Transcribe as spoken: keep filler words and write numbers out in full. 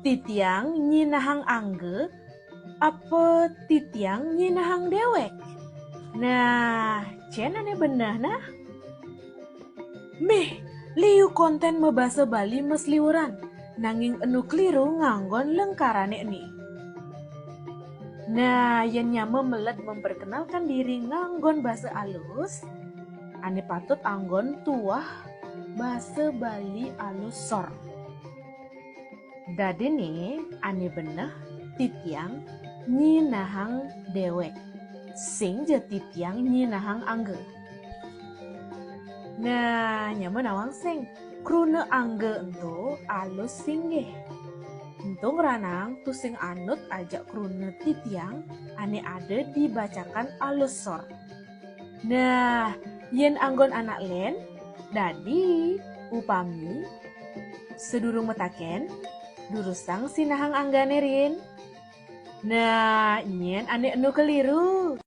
Titiang nyinahang angga, apa titiang nyinahang dewek? Nah, cen ane beneh nah. Mih, liu konten mabasa Bali masliuran, nanging enu kliru nganggon lengkarane eni. Nah, yen nyama meled memperkenalkan diri nganggon basa alus, ane patut anggon tuah basa Bali alus sor. Dadine ane beneh titiang nyinahang dewek. Sing ja titiang nyinahang angga. Nah, nyama nawang sing. Kruna angga ento alus singgih. Ento ngranang tusing anut ajak kruna titiang ane ada dibacakan alus sor. Nah, yen anggon anak len, dadi, upami, sedurung metaken, durusang sinahang anggane rin. Nah, nyen ane enu keliru.